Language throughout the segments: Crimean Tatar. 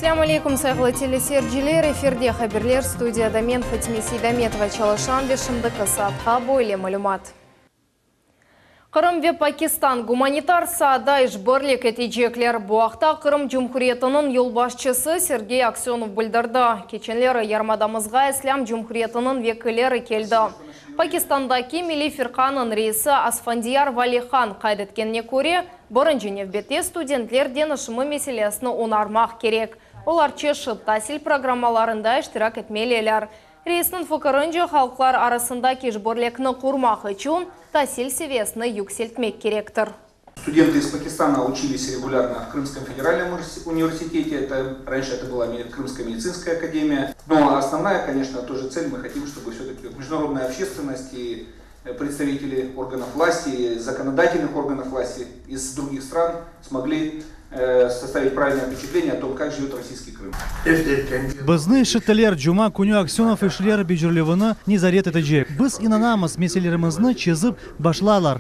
Esselâmu aleykum, sayğılı teleseyirciler! Efirde haberler, studiyada men, Fatime Seydametova, çalışam ve şimdiki saatqa böyle malümat. Qırım ve Pakistan gumanitar saada işbirlik etecekler. Bu aqta Qırım Cumhuriyetiniñ yolbaşçısı Sergey Aksönov bildirdi. Keçenleri yarımadamızğa İslâm Cumhuriyetiniñ vekilleri keldi. Pakistandaki Milliy firqanıñ reisi Asfandiyar Vali Han qayd etkenine köre, birinci nevbette studentler deñişimi meselesini oñarmaq kerek, olar çeşit tasil programmalarında iştirak etmeliler. Reisniñ fikirince, halqlar arasındaki işbirlikni qurmaq içün tasil seviyesini yükseltmek kerektir. Студенты из Пакистана учились регулярно в Крымском федеральном университете, это, раньше это была Крымская медицинская академия. Но основная, конечно, тоже цель, мы хотим, чтобы все-таки международная общественность и представители органов власти, законодательных органов власти из других стран смогли составить правильное впечатление о том, как живет российский Крым. Bizni eşittiler, cuma künü Aksönov işler becerilüvini nezaret etecek. Biz inanamız, meselelerimizni çezip başlarlar.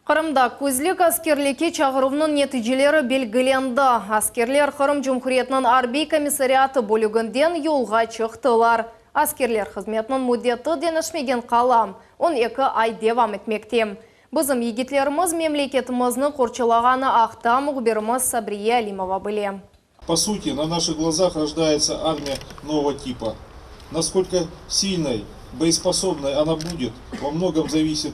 Qırımda küzlük askerlikke çağıruvnıñ neticeleri belgilendi. Askerler Qırım Cumhuriyetiniñ arbiy komissariatı bölüginden yolğa çıqtılar. Askerler hızmetiniñ müddeti deñişmegen qala, on eki ay devam etmekte. Bizim yigitlerimiz memleketimizni qorçalağanı aqta mühbirimiz Sabriye Alimova bile. По сути, на наших глазах рождается армия нового типа. Насколько сильной, боеспособной она будет, во многом зависит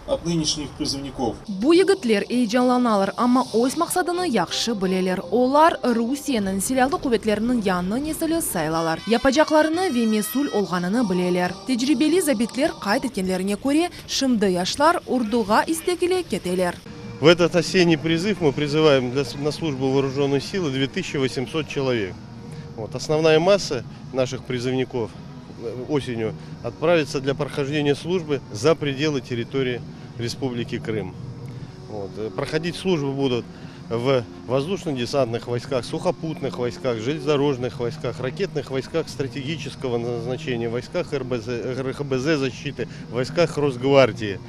от нынешних призывников. Bu yigitler eyecanlanalar, amma öz maqsadını yahşı bileler. Olar Rusiyeniñ Silâlı quvetleriniñ yañı nesili sayılalar. Yapacaqlarını ve mesül olğanını bileler. Tecribeli zabitler qayd etkenlerine köre, şimdi yaşlar orduğa istek ile keteler. В этот осенний призыв мы призываем на службу вооруженные силы 2800 человек. Вот. Основная масса наших призывников осенью отправится для прохождения службы за пределы территории Республики Крым. Вот. Проходить службу будут в воздушно-десантных войсках, сухопутных войсках, железнодорожных войсках, ракетных войсках стратегического назначения, войсках РБЗ, РХБЗ защиты, войсках Росгвардии.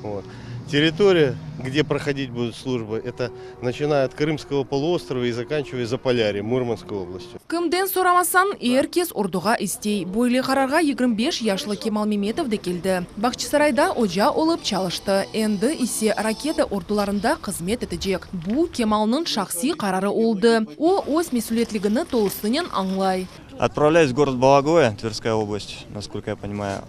Вот. Территория, где проходить будут службы, это начиная от Крымского полуострова и заканчивая Заполярьем, Мурманской областью. Kimden soramasañ, er kes orduğa istey. Böyle qararğa 25 yaşlı Kemal Memetov da keldi. Bağçasarayda oca olıp çalıştı. Endi ise raketa ordularında hızmet etecek. Bu Kemalnıñ şahsiy qararı oldı. O, öz mesüliyetligini tolusınen añlay. Отправляюсь в город Бологое, Тверская область, насколько я понимаю,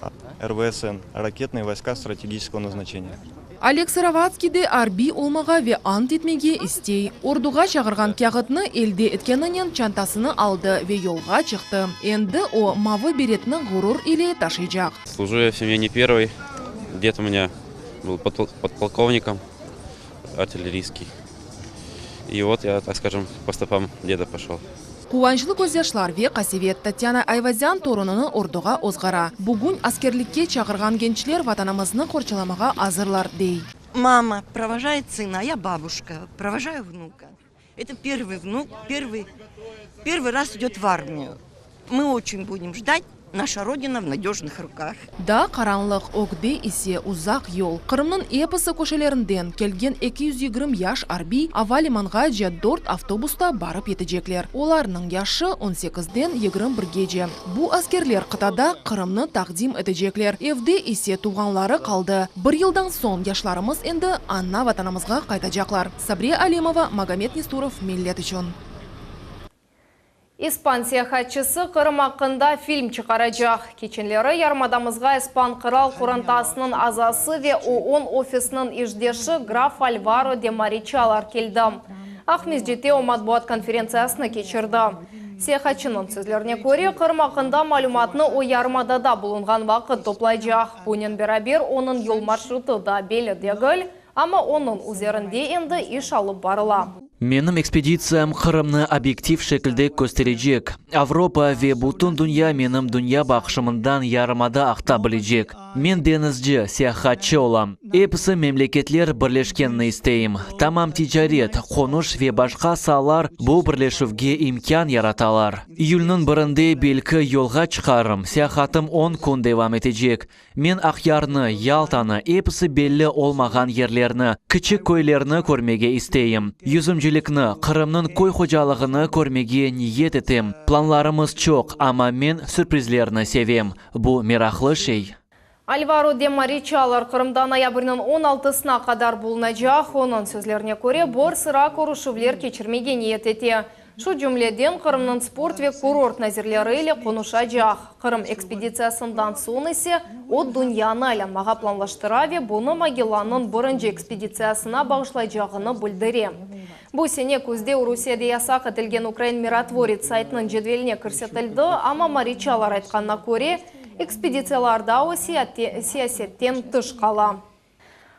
РВСН, ракетные войска стратегического назначения. Олег Сыроватский de arbiy olmağa ve ant etmege istey. Orduğa çağırğan kâğıtnı elde etkeninen çantasını aldı ve yolğa çıqtı. Endi o mavı beretni ğurur ile taşıycaq. Служу я в семье не первый. Дед у меня был подполковником артиллерийский. И вот я, так скажем, по стопам деда пошел. Quvançlı közyaşlar ve qasevet. Tatyana Ayvazyan torunını orduğa ozğara. Bugün askerlikke çağırğan gençler vatanımıznı qorçalamağa azırlar, dey. Мама провожает сына, а я бабушка, провожаю внука. Это первый внук, первый, первый раз идет в армию. Мы очень будем ждать, наша Родина в надежных руках. Daa qaranlıq, ögde ise uzaq yol. Qırımnıñ episi köşelerinden kelgen 220 yaş arbiy ava limanğace dört avtobusta barıp yetecekler. Olarnıñ yaşı 18-den 21-gece. Bu askerler qıtada Qırımnı taqdim etecekler. Evde ise tuvğanları qaldı. Bir yıldan soñ yaşlarımız endi ana vatanımızğa qaytacaqlar. Sabriye Alimova, Magomed Nesturov, Millet içün. İspan seyahatçısı Qırım aqqında film çıqaracaq. Keçenleri yarımadamızğa İspan qıral qorantasınıñ azası ve OON ofisiniñ işdeşi graf Alvaro de Mariçalar keldi. Aqmescitte o matbuat konferentsiyasını keçirdi. Seyahatçınıñ sözlerine köre, Qırım aqqında malümatnı o yarımadada bulunğan vaqıt toplaycaq. Bunen beraber onıñ yol marşrutı da belli degil, amma onıñ üzerinde endi iş alıp barıla. Menim ekspeditsiyam Qırımnı obyektiv şekilde kösterecek. Avropa ve bütün dünya menim dünya baqışımından yarımada aqta bilecek. Men deñizci, seyahatçı olam. Episi memleketler birleşkenini isteyim. Tamam ticaret, qonuş ve başqa saalar bu birleşüvge imkân yaratalar. İyülniñ birinde belki yolğa çıqarım, seyahatım on kün devam etecek. Men Aqyarnı, Yaltanı, episi belli olmağan yerlerni, kiçik köylerni körmege isteyim. Yüzümcilik. Quymcilikni, Qırımnıñ köy hocalığını körmege niyet etem. Planlarımız çoq, amma men sürprizlerni sevem. Bu meraqlı şey. Alvaro de Marichalar Qırımda noyabrniñ on altısına qadar bulunacaq. Onıñ sözlerine köre, bir sıra körüşüvler keçirmege niyet ete. Şu cümleden, Qırımnıñ sport ve kurort nazirleri ile qonuşacaq. Qırım ekspeditsiyasından soñ ise o, dünyanı aylanmağa planlaştıra ve bunı Magellannıñ birinci ekspeditsiyasına bağışlaycağını bildire. Bu sene küzde Rusiyede yasaq etilgen ukrain Mirotvorets saytınıñ cedveline kirsetildi, amma Marichalar aytqanına köre, ekspeditsiyalarda o siyasetten tış qala.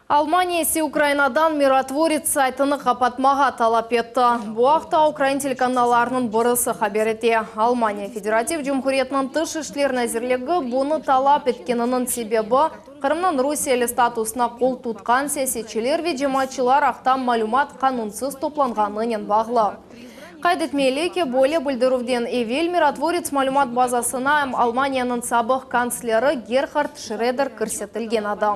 Almaniya ise Ukrainadan Mirotvorets saytını qapatmağa talap etti. Bu aqta ukrain telekanallarınıñ birisi haber ete. Almaniya Federativ Cumhuriyetiniñ Tış işler nazirligi bunı talap etkeniniñ sebebi, Qırımnıñ rusiyeli statusına qol tutqan siyasetçiler ve cemaatçılar aqta malümat qanunsız toplanğanınen bağlı. Qayd etmeli ki, böyle bildirüvden evel Mirotvorets malümat bazasına Almaniyanıñ sabıq kantsleri Gerhard Şreder kirsetilgen edi.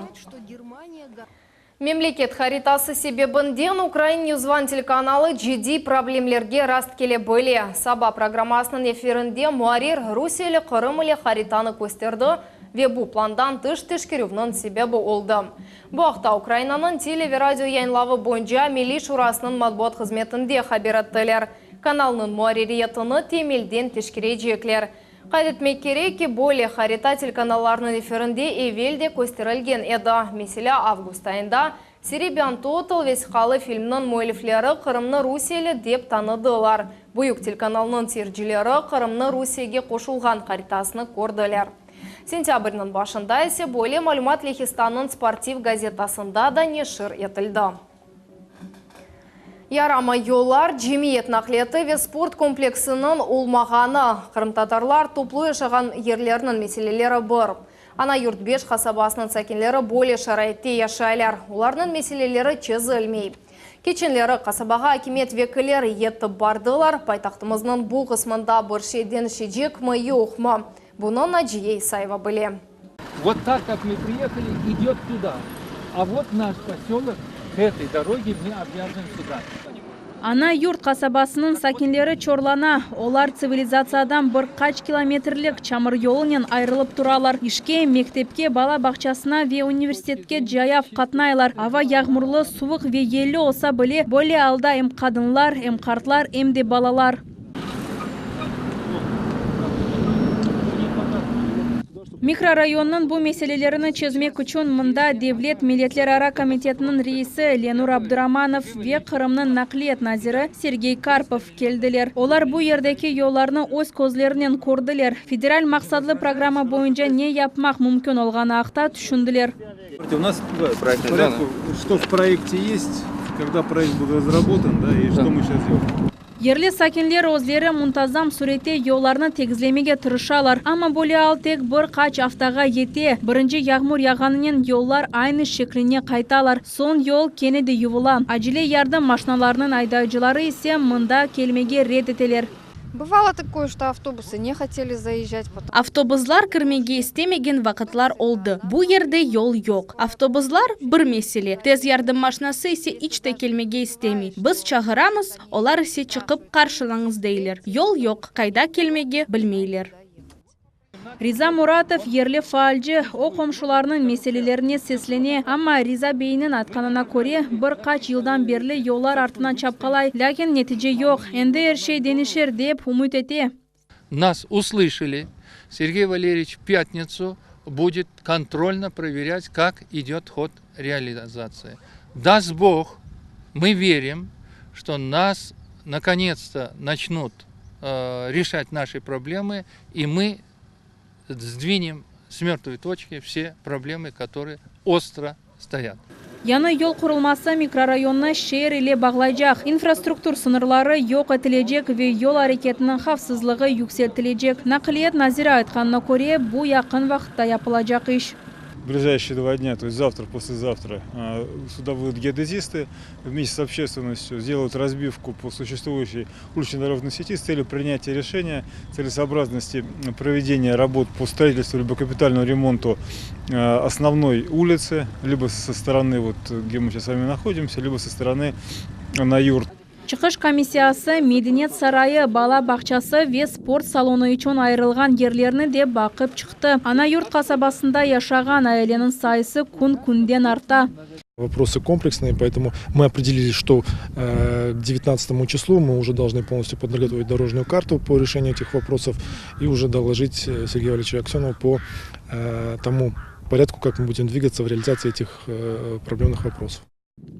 Memleket haritası sebebinden ukrain NewsOne telekanalı ciddiy problemlerge rastkele bile. Saba programmasınıñ efirinde muarrir rusiyeli Qırım ile haritanı kösterdi ve bu plandan tış teşkerüvniñ sebebi oldı. Bu aqta Ukrainanıñ tele ve radio yayınlavı boyunca Milliy şurasınıñ matbuat hızmetinde haber ettiler. Kanalnıñ muarririyetini temelden teşkerecekler. Qayd etmek kerek ki, böyle harita telekanallarnıñ efirinde evel de kösterilgen edi. Meselâ, avgust ayında Serebian Total vesiqalı filmniñ müellifleri Qırımnı rusiyeli dep tanıdılar. Büyük telekanalnıñ seyircileri Qırımnı Rusiyege qoşulğan haritasını kördiler. Sentâbrniñ başında ise böyle malümat Lehistannıñ Sportiv gazetasında da neşir etildi. Yaramay yollar, cemiyet naqliyatı ve sport kompleksiniñ olmağanı, qırımtatarlar toplu yaşağan yerlerniñ meseleleri bir. Ana-Yurt 5 qasabasınıñ sakinleri böyle şaraitte yaşaylar, olarnıñ meseleleri çezilmey. Keçenleri qasabağa akimiyet vekilleri yetip bardılar, paytahtımıznıñ bu qısmında bir şey deñişecekmi, yoqmı, bunı Naciye İsayeva bile. Vot tak, kak mı priyehali, idet tuda. A vot naş posölok k etoy doroge mı obvyazıvaem süda. Ana-Yurt qasabasınıñ sakinleri çorlana, olar tsivilizatsiyadan bir qaç kilometrlik çamur yolunen ayırılıp turalar. İşke, mektepke, bala bağçasına ve universitetke cayav qatnaylar. Ava yağmurlı, suvuq ve yelli olsa bile, böyle alda em qadınlar, em qartlar, em de balalar. Mikrorayonnıñ bu meselelerini çezmek içün mında Devlet milletlerara komitetiniñ reisi Lenur Abduramanov ve Qırımnıñ naqliyat naziri Sergey Karpov keldiler. Olar bu yerdeki yollarnı öz közlerinen kördiler, federal maqsatlı programma boyunca ne yapmaq mümkün olğanı aqta tüşündiler. Yerli sakinler özleri muntazam sürette yollarnı tegizlemege tırışalar, amma böyle al tek bir qaç aftağa yete, birinci yağmur yağğanınen yollar aynı şekline qaytalar, soñ yol kene de yuvula. Acele yardım maşnalarınıñ aydayıcıları ise mında kelmege red eteler. Bıvalo takoye, çto avtobusı ne hoteli zaezjat, potom. Avtobuslar kirmege istemegen vaqıtlar oldı. Bu yerde yol yoq. Avtobuslar, bir mesele, tez yardım maşnası ise iç te kelmege istemey. Biz çağıramız, olar ise çıqıp qarşılañız deyler. Yol yoq, qayda kelmege bilmeyler. Riza Muratov, yerli faalci, o qomşularnıñ meselelerine seslene, amma, Riza beyniñ aytqanına köre, bir qaç yıldan berli yollar artına çapqalay, lâkin netice yoq. Endi er şey deñişir, dep ümüt ete. Nas uslışali, Sergey Valeryeviç v pyatnitsu budet kontrolno proveryat, kak idet hod realizatsiya. Dast Bog, mı verim, çto nas nakonets-to naçnut reşat naşi problemı i mı sdvinem s mertvoy toçki vse problemı, kotorıye ostro stoyat. Yañı yol qurulması mikrorayonnı şeer ile bağlaycaq, infrastruktur sıñırları yoq etilecek ve yol areketiniñ havfsızlığı yükseltilecek. Naqliyat naziri aytqanına köre, bu yaqın vaqıtta yapılacaq iş. V blижайшие dva dня, то есть завтра, послезавтра, сюда будут геодезисты вместе с общественностью сделают разбивку по существующей улично-дорожной сети с целью принятия решения целесообразности проведения работ по строительству либо капитальному ремонту основной улицы, либо со стороны, вот, где мы сейчас с вами находимся, либо со стороны на юрт. Çıqış komissiyası Medeniyet sarayı, bala bağçası ve sport salonı içün ayırılğan yerlerni de baqıp çıqtı. Ana Yurt qasabasında yaşağan aileniñ sayısı kün-künden arta. Вопросы комплексные, поэтому мы определили, что к девятнадцатому числу мы уже должны полностью подготовить дорожную карту по решению этих вопросов и уже доложить Сергею Валерьевичу Аксенову по тому порядку, как мы будем двигаться в реализации этих проблемных вопросов.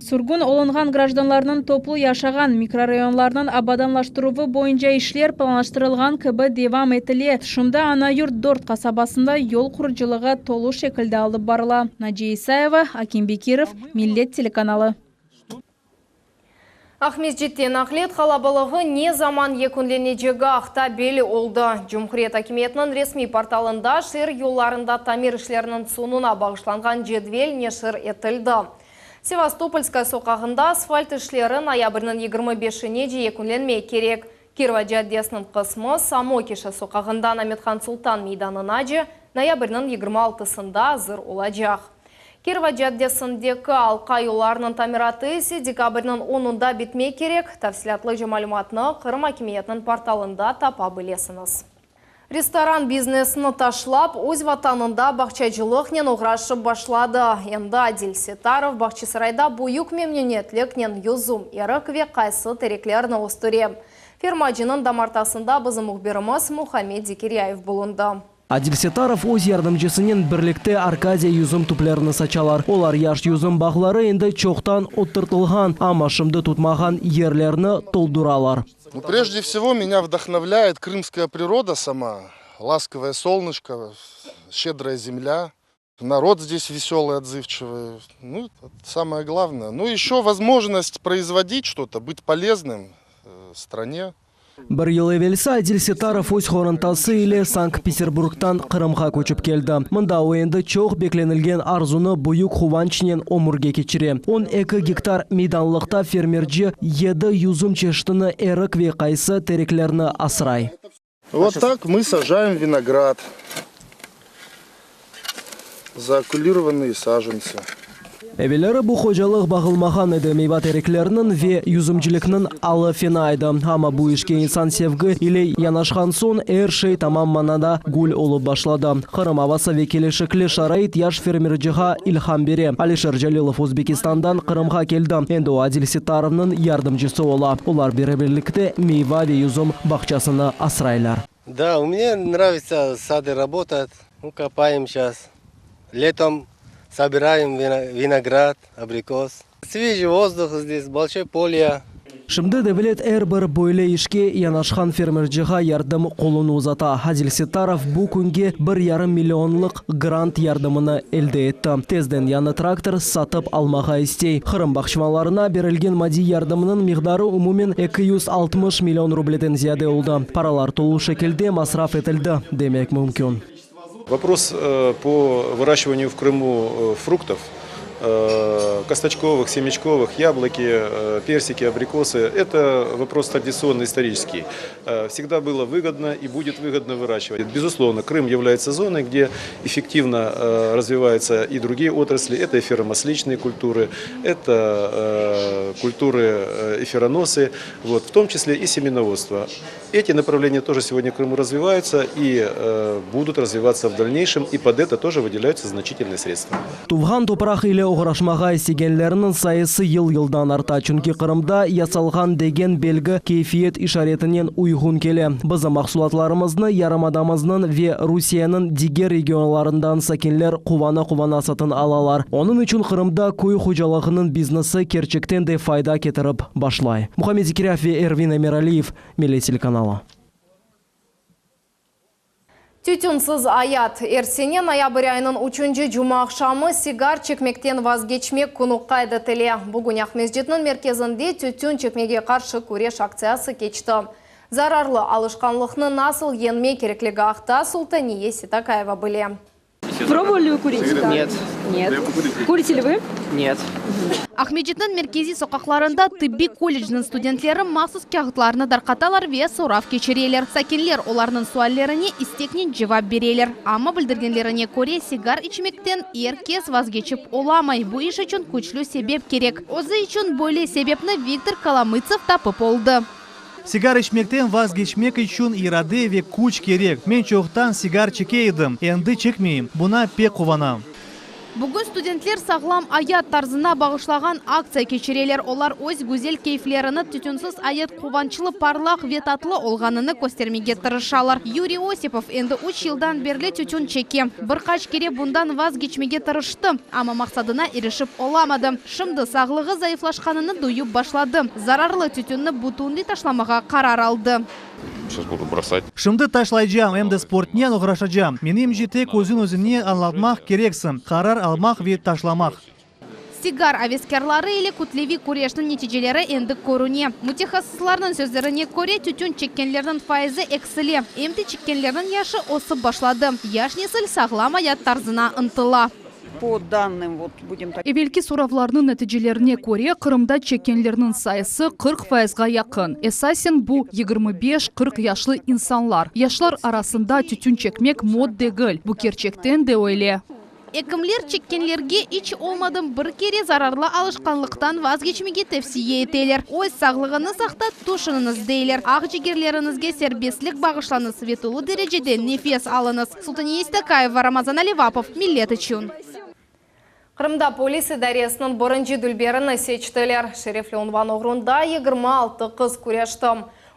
Sürgün olunğan grajdanlarnıñ toplu yaşağan mikrorayonlarınıñ abadanlaştıruvı boyunca işler planlaştırılğan kibi devam etile. Şimdi Ana Yurt dört qasabasında yol qurucılığı tolu şekilde alıp barıla. Naciye İsayeva, Akim Bekirov, Millet telekanalı. Aqmescitte naqliyat qalabalığı ne zaman yekünlenecegi aqta belli oldı. Cumhuriyet akimiyetiniñ resmiy portalında şeer yollarında tamir işleriniñ soñuna bağışlanğan cedvel neşir etildi. Sevastopolskaya soqağında asfalt işleri noyabrniñ 25-inece yekünlenmek kerek. Kirova caddesiniñ qısmı Samokişa soqağından Amethan Sultan meydanınace noyabrniñ 26-sında azır olacaq. Kirova caddesindeki alqa yollarınıñ tamiratı ise dekabrniñ onunda bitmek kerek. Tafsilâtlıca malümatnı Qırım akimiyetiniñ portalında tapa bilesiñiz. Restoran biznesini taşlap, öz vatanında bağçacılıqnen oğraşıp başladı. Endi Adil Settarov Bağçasarayda büyük memnüniyetliknen yüzüm, erik ve qaysı tereklerini östüre. Fermacınıñ damartasında bizim mühbirimiz Muhammed Zekiryayev bulundı. Adil Settarov öz yardımcısınen birlikte Arkadiya yüzüm tüplerini saçalar. Olar yaş yüzüm bağları endi çoqtan oturtılğan, amma şimdi tutmağan yerlerni tolduralar. Ну, прежде всего, меня вдохновляет крымская природа сама, ласковое солнышко, щедрая земля. Народ здесь веселый, отзывчивый. Ну, это самое главное. Ну, еще возможность производить что-то, быть полезным э, стране. Bir yıl evelsi Adil Settarov öz qorantası ile Sankt-Peterburgtan Qırımğa köçip keldi. Mında o endi çoq beklenilgen arzunı büyük quvançnen ömürge keçire. 12 gektar meydanlıqta fermerci yedi yüzüm çeşitini, erik ve qaysı tereklerini asray. Вот так мы сажаем виноград. Заокулированные саженцы. Evelleri bu hocalıq baqılmağan edi, meyva terekleriniñ ve yüzümcilikniñ alı fena edi. Amma bu işke insan sevgi ile yanaşqan soñ er şey tamam manada gül olıp başladı. Qırım avası ve kelişikli şarait yaş fermerciğa ilham bere. Alişer Celilov Özbekistandan Qırımğa keldi. Endi o Adil Settarovnıñ yardımcısı ola. Olar beraberlikte meyva ve yüzüm bağçasını asraylar. Да, у меня нравится сады работать. Ну, копаем сейчас. Летом собираем виноград, абрикос. Свежий воздух здесь, большое поле. Şimdi devlet er bir böyle işke yanaşqan fermerciğa yardım qolunı uzata. Adil Settarov bu künge 1,5 millionlıq grant yardımını elde etti. Tezden yañı traktor satıp almağa istey. Qırım bağçalarına berilgen maddiy yardımınıñ miqdarı umumen 260 million rubleden ziyade oldı. Paralar tolu şekilde masraf etildi, demek mümkün. Вопрос э, по выращиванию в Крыму э, фруктов, э, косточковых, семечковых, яблоки, персики, абрикосы – это вопрос традиционный, исторический. Всегда было выгодно и будет выгодно выращивать. Безусловно, Крым является зоной, где эффективно развиваются и другие отрасли. Это эфиромасличные культуры, это культуры эфироносы, вот, в том числе и семеноводство. Эти направления тоже сегодня в Крыму развиваются и будут развиваться в дальнейшем, и под это тоже выделяются значительные средства. Tuvğan topraq ile oğraşmağa istegenlerniñ sayısı yıl-yıldan arta, çünki Qırımda yasalğan degen belgi keyfiyet işaretinen uyğun kele. Bizim mahsulatlarımıznı yarımadamıznıñ ve Rusiyeniñ diger regionlarından sakinler quvana-quvana satın alalar. Onıñ içün Qırımda köy hocalığınıñ biznesi kerçekten de fayda ketirip başlay. Muhammed Zekiryayev ve Ervin Emiraliyev, Millet telekanalı. Tütünsiz ayat. Er sene noyabr ayınıñ üçünci cumaaqşamı sigar çekmekten vazgeçmek künü qayd etile. Bugün Aqmescitniñ merkezinde tütün çekmege qarşı küreş aktsiyası keçti. Zararlı alışqanlıqnı nasıl yeñmek kerekligi aqta Sultaniye Sitakaeva bile. Пробовали вы курить? Нет. Нет. Курите ли вы? Нет. Aqmescitniñ merkeziy soqaqlarında tıbbiy kollecniñ studentleri mahsus kâğıtlarnı darqatalar ve sorav keçireler. Sakinler olarnıñ suallerine isteknen cevap bereler. Amma bildirgenlerine köre, sigar içmekten er kes vazgeçip olamay, bu iş içün küçlü sebep kerek. Özü içün böyle sebepni Viktor Kolomıytsev tapıp oldı. Sigar içmekten vazgeçmek içün irade ve küç kerek. Men çoqtan sigar çeke edim, endi çekmeyim, buña pek quvanam. Bugün studentler sağlam ayat tarzına bağışlağan aktsiya keçireler. Olar öz güzel keyflerini, tütünsiz ayat quvançlı, parlaq ve tatlı olğanını köstermege tırışalar. Yuriy Osipov endi üç yıldan berli tütün çeke. Bir qaç kere bundan vazgeçmege tırıştı, amma maqsadına irişip olamadı. Şimdi sağlığı zayıflaşqanını duyıp başladı. Zararlı tütünni bütünley taşlamağa qarar aldı. Şimdi taşlaycam, em de sportnen oğraşacam. Menimce, tek özün-özüñe añlatmaq kereksiñ, qarar almaq ve taşlamaq. Sigar aveskârları ile kütleviy küreşniñ neticeleri endi körüne. Mütehassıslarnıñ sözlerine köre, tütün çekkenlerniñ faizi eksile, em de çekkenlerniñ yaşı ösip başladı. Yaş nesil sağlam ayat tarzına ıntıla. Evelki soravlarnıñ neticelerine köre, Qırımda çekkenlerniñ sayısı 40 fayızğa yaqın. Esasen bu, 25, 40 yaşlı insanlar. Yaşlar arasında tütün çekmek mot degil, bu kerçekten de öyle. Ekimler çekkenlerge iç olmadım bir kere zararlı alışqanlıqtan vazgeçmege tevsiye eteler. Öz sağlığıñız aqta tüşüniñiz, deyler. Aqcigerleriñizge serbestlik bağışlañız ve tolu derecede nefes alıñız. Sultaniye İstakayeva, Ramazan Alivapov, Millet içün. Qırımda polis idaresiniñ birinci dülberini seçtiler. Şerefli unvan oğrunda 26 qız küreşti.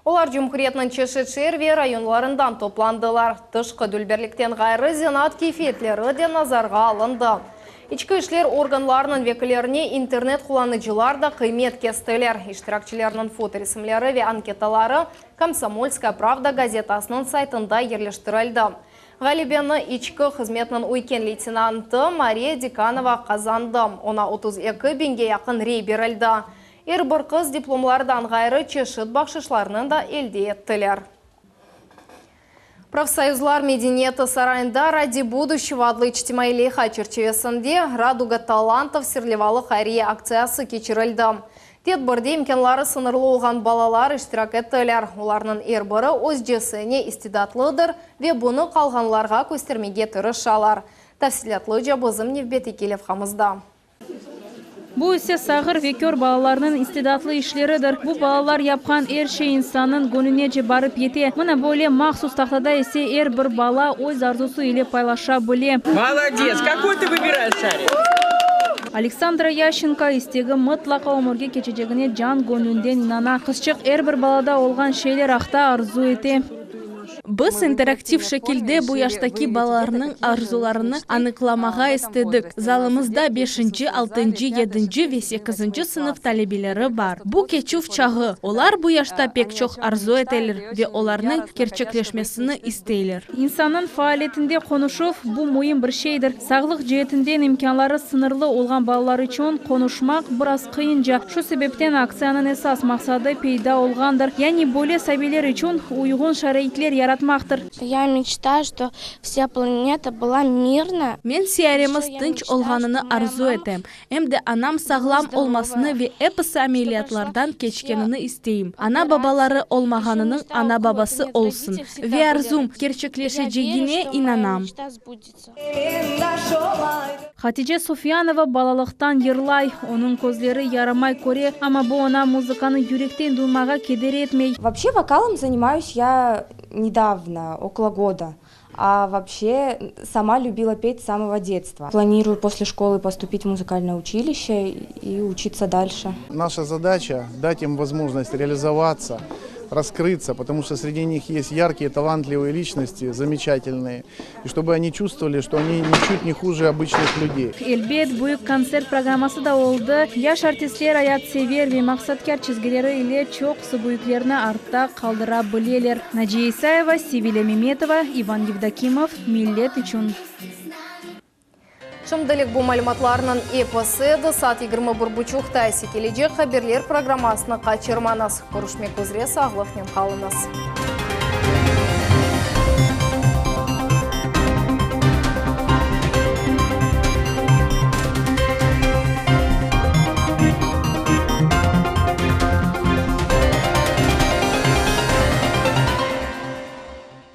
Olar cumhuriyetniñ çeşit şeer ve rayonlarından toplandılar. Tışqı dülberlikten ğayrı zenaat keyfiyetleri de nazarğa alındı. İçki işler organlarınıñ vekillerine internet qullanıcılar da qıymet kestiler. İştirakçilerniñ fotoresimleri ve anketaları Komsomolskaya pravda gazetasınıñ saytında yerleştirildi. Ğalebeni içki hızmetniñ üyken leytenantı Mariya Dekanova qazandı, oña 32 biñge yaqın rey berildi. Er bir qız diplomlardan ğayrı çeşit bahşışlarnı da elde ettiler. Profsoyuzlar medeniyeti sarayında Radi buduşçego adlı içtimaiy leyha çerçivesinde Raduga talantov serlevalı hayriye aktsiyası keçirildi. Tedbirde imkânları sıñırlı olğan balalar iştirak ettiler. Olarnıñ er biri özcesine istidatlıdır ve bunı qalğanlarğa köstermege tırışalar. Tafsilâtlıca bizim nevbetteki levhamızda. Bu ise sağır ve kör balalarnıñ istidatlı işleridir. Bu balalar yapqan er şey insannıñ gönlünece barıp yete. Mına böyle mahsus tahtada ise er bir bala öz arzusı ile paylaşa bile. Molodets! Kakoy tı vıbiraeş şarik? Aleksandra Yaşenko istegi mıtlaqa ömürge keçecegine can-göñülden inana. Qızçıq er bir balada olğan şeyler aqta arzu ete. Biz interaktiv şekilde bu yaştaki balalarnıñ arzularını anıqlamağa istedik. Zalımızda beşinci, altıncı, yedinci ve sekizinci sınıf talebeleri bar. Bu keçüv çağı, olar bu yaşta pek çoq arzu eteler ve olarnıñ kerçekleşmesini isteyler. İnsannıñ faaliyetinde qonuşuv, bu müim bir şeydir. Sağlıq ceetinden imkânları sıñırlı olğan balalar içün qonuşmaq biraz qıyınca. Şu sebepten aktsiyanıñ esas maqsadı peyda olğandır, yani böyle sabiyler içün uyğun şaraitler yaratmaqtır. Ya meçtayu, çto vsâ planeta byla mirnaya. Men siyaremiz tınç olğanını arzu etem. Em de anam sağlam olmasını ve episi ameliyatlardan keçkenini isteyim. Ana-babaları olmağanınıñ ana-babası olsun. Ve arzum kerçekleşecegine inanam. Hatice Sufyanova balalıqtan yırlay. Onıñ közleri yaramay köre, amma bu oña muzıkanı yürekten duymağa keder etmey. Вообще vokalом занимаюсь я недавно, около года. А вообще сама любила петь с самого детства. Планирую после школы поступить в музыкальное училище и учиться дальше. Наша задача дать им возможность реализоваться, раскрыться, потому что среди них есть яркие, талантливые личности, замечательные, и чтобы они чувствовали, что они ничуть не хуже обычных людей. Elbet, büyük kontsert programması da oldı. Yaş artistler ayatsever ve maqsatkâr çizgileri ile çoqusı büyüklerni artta qaldıra bileler. Naciye İsayeva, Sevilâ Memetova, İvan Yevdokimov, Millet içün. Şimdilik bu malümatlarnıñ episi edi. Saat yigirmi bir buçuqta ise kelecek haberler programmasını qaçırmañız. Körüşmek üzre, sağlıqnen qalıñız.